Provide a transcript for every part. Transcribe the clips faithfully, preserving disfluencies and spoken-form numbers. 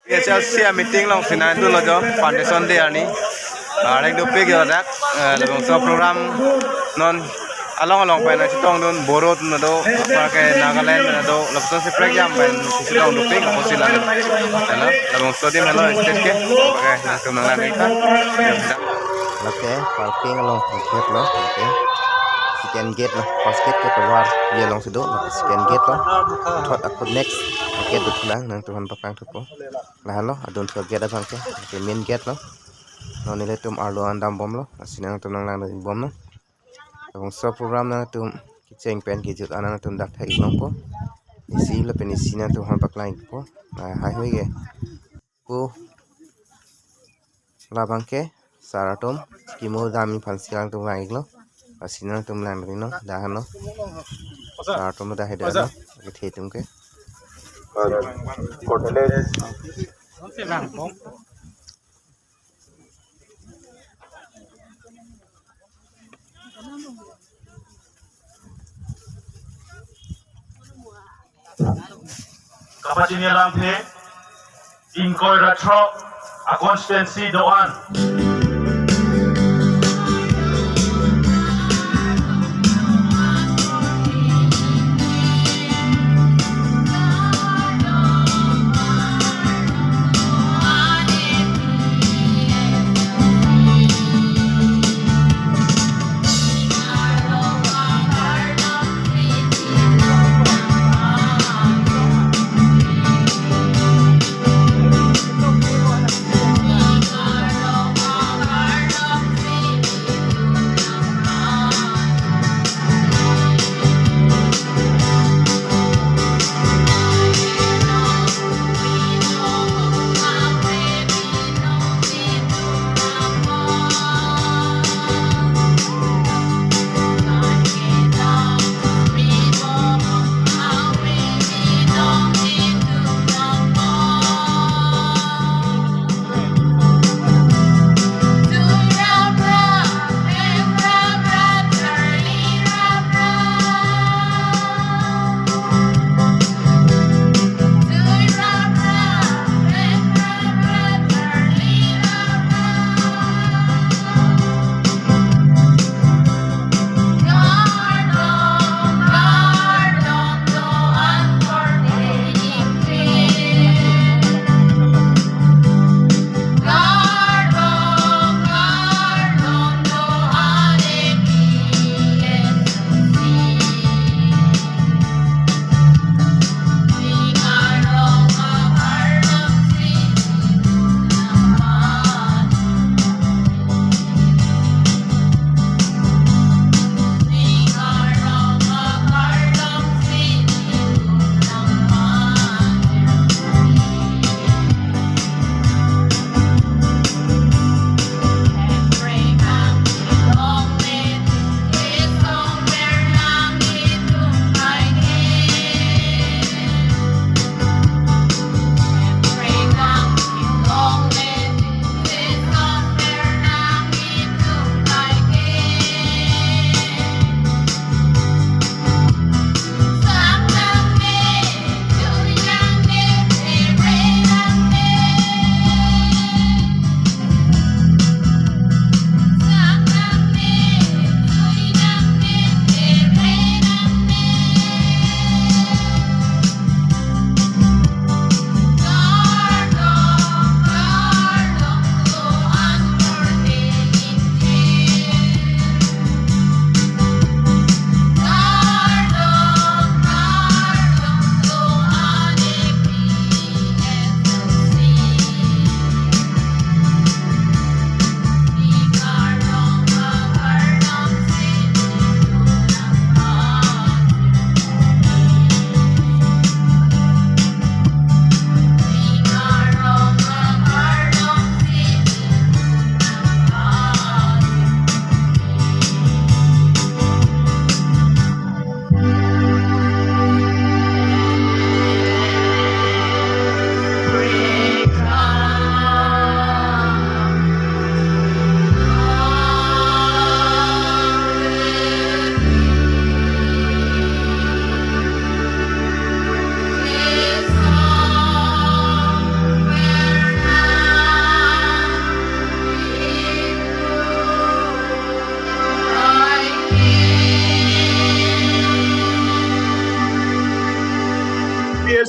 H L C a meeting along si nangdunlo jo, foundation day arni. Arek dopik jo dak, eh, labangso program non along along pen nangchetongdun, Boro atum do, apar ke Nagaland do, lapuson si prekjam pen chetong dopik, apotsi lang. Helo, labangso adim helo, state ke, apar ke nangtum nanglang ita. Lake, parking along gate lo, lake. Second gate lo, first gate ke tovar, ye alongsi do, second gate lo. Third ako next gate do thulang, nangtumphan paklang thupo. Lahelo, adun thu gate abang ke, ke main gate lo. Non nelitum arlo an dambomlo, lasi nangtum nanglang bomlo. Labangso program nangtum kecheng pen kejut an nangtum dak thek longpo. Isi lapen isi nangtumphan paklang po. Ah, haihui ke. Ko labang ke, sir atum, kimo dam aphan si nangtum lang iklo. Lasi nangtum lang ri non, dah non. Sir atum dah hai dah non. Kethe atum ke. Kapachini alamthe, ingkoi ra throk a constituency do-an.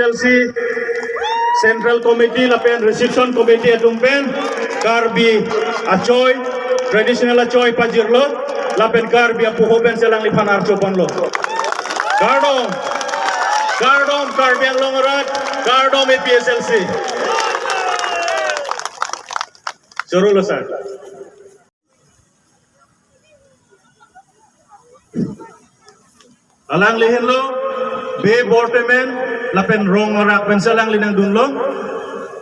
L C Central Committee lapen Reception Committee atum pen Karbi achoi, traditional achoi pajirlo, lapen Karbi apoho pensi alangliphan archo ponlo. Kardom, kardom Karbi Anglong arat, kardom A P H L C. Chorolo sir. Alangli henlo Bey Bortemen lapen Rong Arak pensi alangli nangdunlo.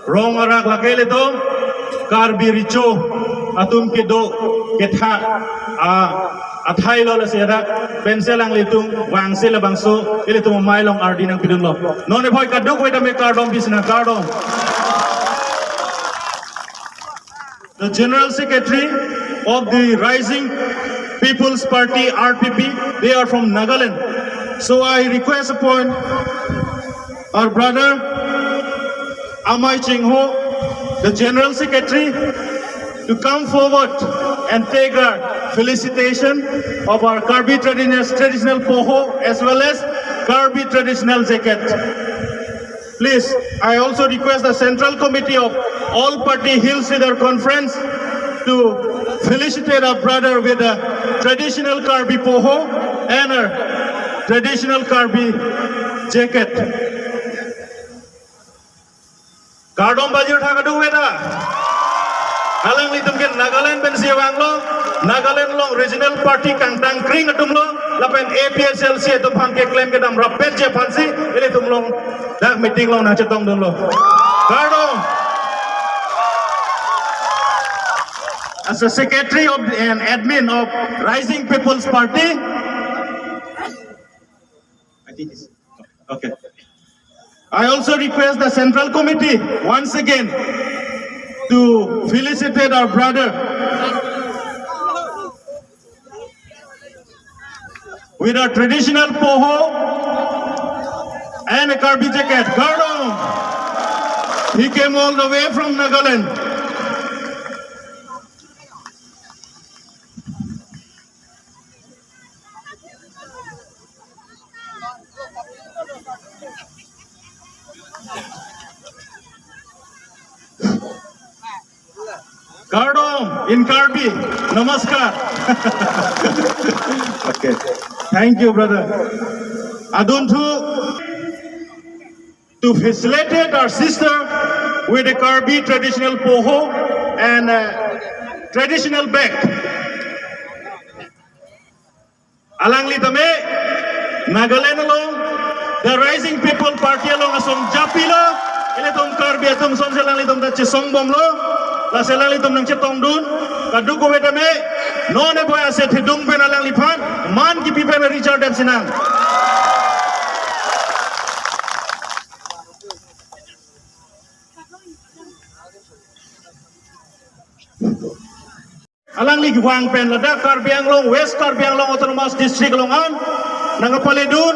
Rong Arak lake ilitum Karbi Recho atum kedo kethak a, athailo, lasi adak pensi alanglitum vangse labangso ilitum amei along ardi nangpidunlo. Non ebhoi kadokave tame kardom pisi nang, kardom. The General Secretary of the Rising People's Party, R P P, they are from Nagaland. So I request upon our brother Amai Chingho, the General Secretary, to come forward and take our felicitation of our Karbi traditional, traditional poho as well as Karbi traditional jacket. Please, I also request the Central Committee of All Party Hill Leader Conference to felicitate our brother with a traditional Karbi poho and a traditional Karbi jacket. Kardom pajirtha kadokave ta. Alanglitum ke Nagaland pensi vanglo, Nagaland along regional party kangtang kring atumlo, lapen A P H L C atum aphan keklem kedam rapet ji aphansi ilitum along dak meeting along nangchetongdunlo. Kardom. As a secretary of and admin of Rising People's Party, I think it's okay. I also request the Central Committee once again to felicitate our brother with our traditional poho and a Karbi jacket. Kardom. He came all the way from Nagaland. Kardom in Karbi. Namaskar. Okay. Thank you, brother. Adunthu to facilitate our sister with a Karbi traditional poho and, uh, traditional bag. Alangli tame Nagaland along the Rising People Party along asong japilo, ilitum Karbi atum asonsi alanglitum ta chesong bomlo, lasi alanglitum nangchetongdun, kadokave tame non ebhoi ase thedung pen alangliphan man kipi pen Richard Deb Sinang. Alangli kevang pen ladak Karbi Anglong, West Karbi Anglong Autonomous District along an nangpaledun,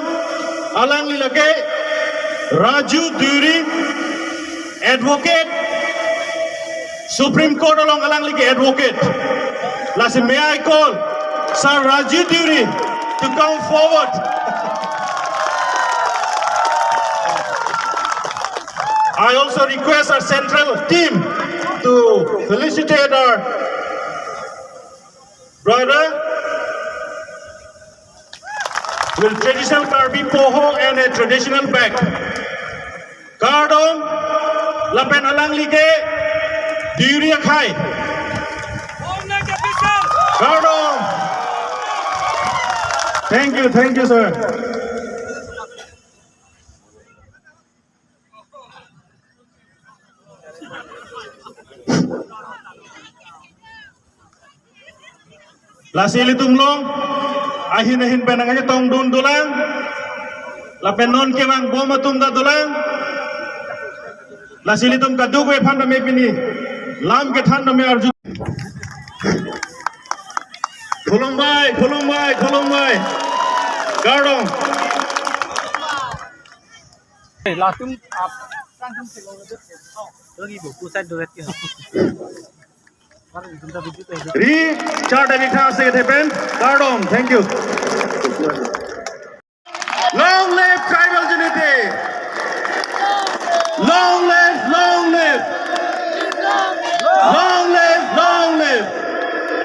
alangli lake Raju Deuri, advocate, Supreme Court along alangli ke advocate. Lasi may I call Sir Raju Deuri to come forward. I also request our central team to felicitate our brother with traditional Karbi poho and a traditional bag. Kardom, lapen alangli ke Deuri akhai. Kardom. Thank you, thank you, sir. Lasi ilitum along ahin ahin pen nangchetongdun dolang. Lapen non kevang bom atum ta dolang. Lasi ilitum kadokave aphan tame pini lam kethan tame arju. Khulumbai, khulumbai, khulumbai. Kardom. Latum ap, lagi buku saya duet ya. Richard Deb Sinang, secretary pen, kardom, thank you. Long live tribal unity.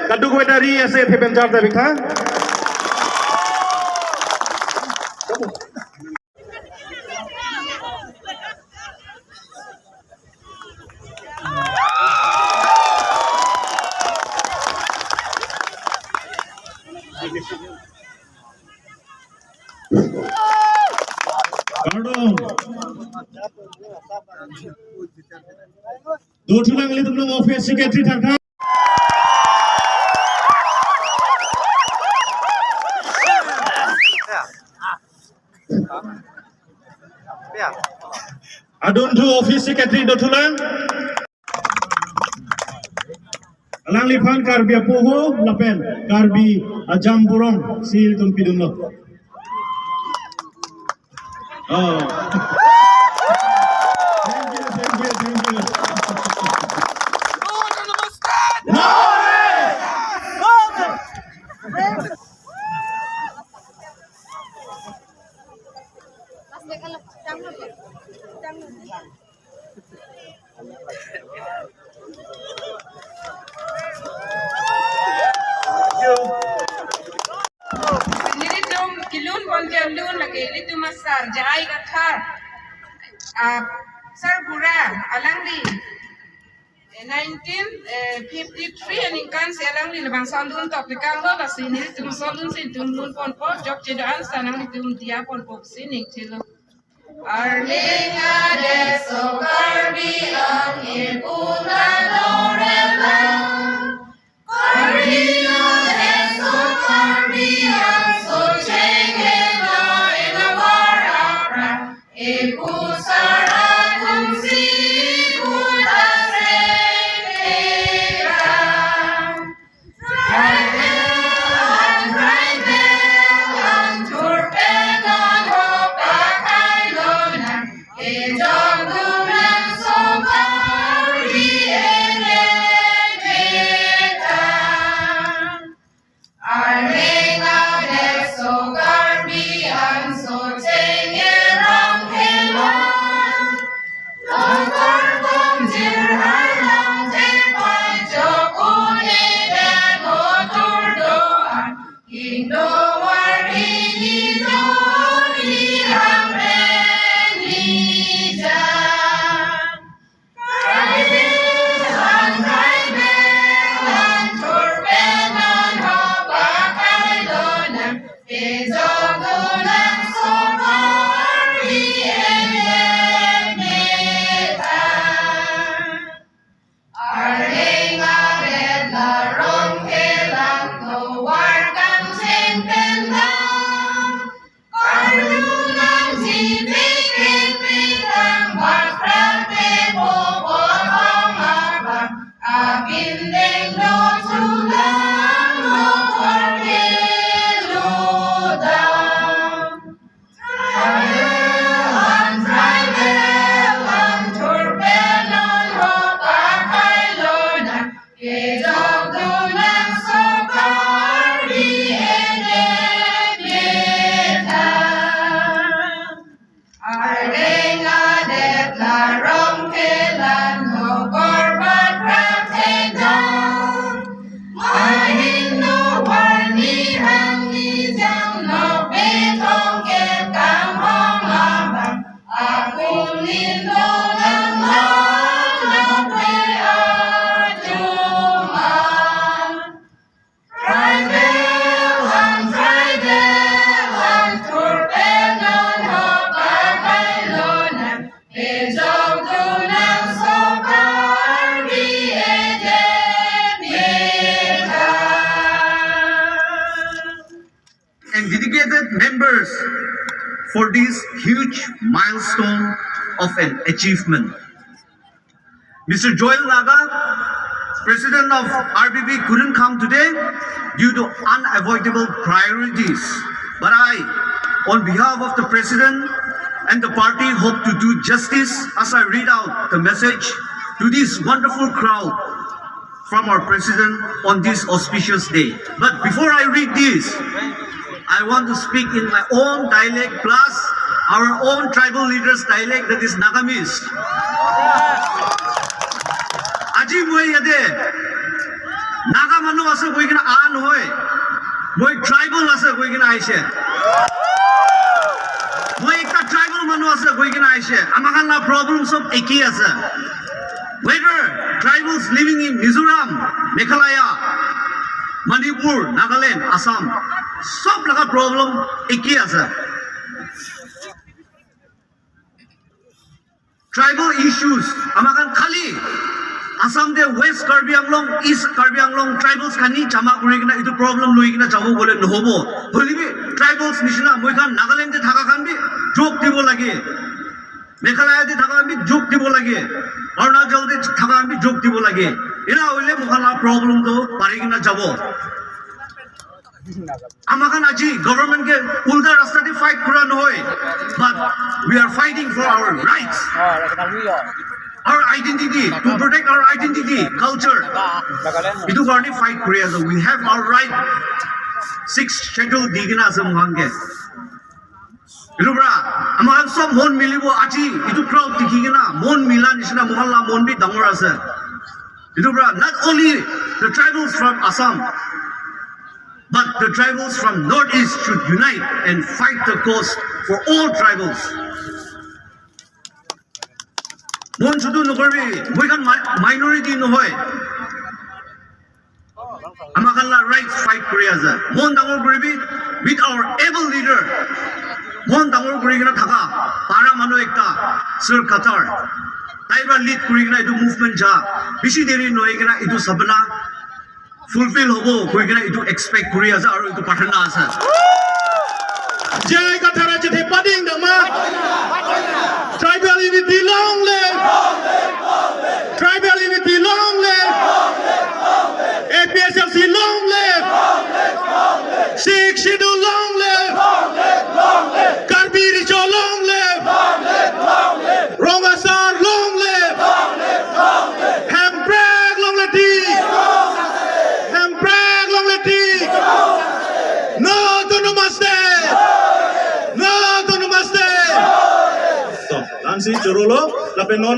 Kaduk wedari ase thepen jar ta bikha. Kardom. Dothulang ilitum office secretary thakthak. Adunthu office secretary dothulang. Alangliphan Karbi apoho lapen Karbi ajam burong si ilitum pidunlo. Oh. Thank you, thank you, thank you. Nelitum kelun ponte alun lake ilitum asar J I Kathar, ah, sarbura alangli, eh, nineteen fifty-three aningkansi alangli labangso alun tok tekanglo, lasi nelitum laso alun si itum lun ponpo, jokje do-an sa nanglitum diya ponpo pusi ning chelo. Arleng adet so Karbi ang ipuna dorelang. Arleng adet so Karbi ang so chengelo elabar apra. Ipu sar atum si ipu dasreng eka. Tribal an tribal an thurpen an ho pakai lonang. Kejok dunang so Karbi edet meta. Arleng adet so Karbi an so chengel rong kelang. Longkor kongjir harlang tepai jok un'edet otur do-an. Indo war ini do ni amren ni jan. Tribal an tribal an thurpen an ho pakai lonang. Kejok dunang so Karbi edet meta. Arleng adet la rong kelang tovar kangcheng pen dam. Karlu nangji pekek pekang bakrate po botong abang. Abindeng do chulang lo karke ludam. Tribal an tribal an thurpen an ho pakai lonang. Kejok dunang so Karbi edet meta. Arleng adet la rong kelang no korban prathe dam. Ahin no warni hang ni jang no betong ke kam hong abang. Akun nindo nang lang no pe ajuman. Tribal an tribal an thurpen an ho pakai lonang. Kejok dunang so Karbi edet meta. And dedicated members for this huge milestone of an achievement. Mister Joel Naga, President of R B B, couldn't come today due to unavoidable priorities. But I, on behalf of the President and the party, hope to do justice as I read out the message to this wonderful crowd from our President on this auspicious day. But before I read this, I want to speak in my own dialect plus our own tribal leaders' dialect, that is Nagamese. Aji moi yate Naga manu ase Koi kena ah nohoi. Moi tribal ase koi kena aise. Moi ekta tribal manu ase koi kena aise. Amakhan la problem sob eki ase. Whether tribals living in Mizoram, Meghalaya, Manipur, Nagaland, Assam, sob laga problem eki ase. Tribal issues, amakhan khali Assam te West Karbi Anglong, East Karbi Anglong tribals kani jama kuri kena etu problem loi kena jabo bole nohobo. Hoilebi tribals nishina moikhan Nagaland te thaka khan bi jok dibo lage. Meghalaya te thaka khan bi jok dibo lage. Arunachal te thaka khan bi jok dibo lage. Ena hoile moikhan la problem to pari kena jabo. Amakhan aji government ke ulta rasta te fight kura nohoi, but we are fighting for our rights, our identity, to protect our identity, culture. Etu karone fight kuri ase. We have our right, sixth schedule di kena ase moikhan ke. Etu pora amakhan sob mon milibo aji, etu crowd dikhi kena mon mila nishina moikhan la mon bi dangor ase. Etu pora not only the tribals from Assam, but the tribals from Northeast should unite and fight the cause for all tribals. Mon chutu nokorbi, moikhan mi-, minority nohoi. Amakhan la rights fight kuri ase. Mon dangor kuri bi with our able leader. Mon dangor kuri kena thaka para manu ekta, Sir Qatar. Tai pora lead kuri kena etu movement ja. Bishi deri nohoi kena etu sapna fulfill hobo koi kena etu expect kuri ase aru etu prarthana ase. Jai Kathar achethi pading dama. Tribal unity long live. Tribal unity long live. A P H L C long live. Sixth Schedule long live. Karbi Recho long live. Rong Asar long live. Hemprek long live. Hemprek long live. No to Namaste. No to Namaste. So, lansi chorolo, lapen non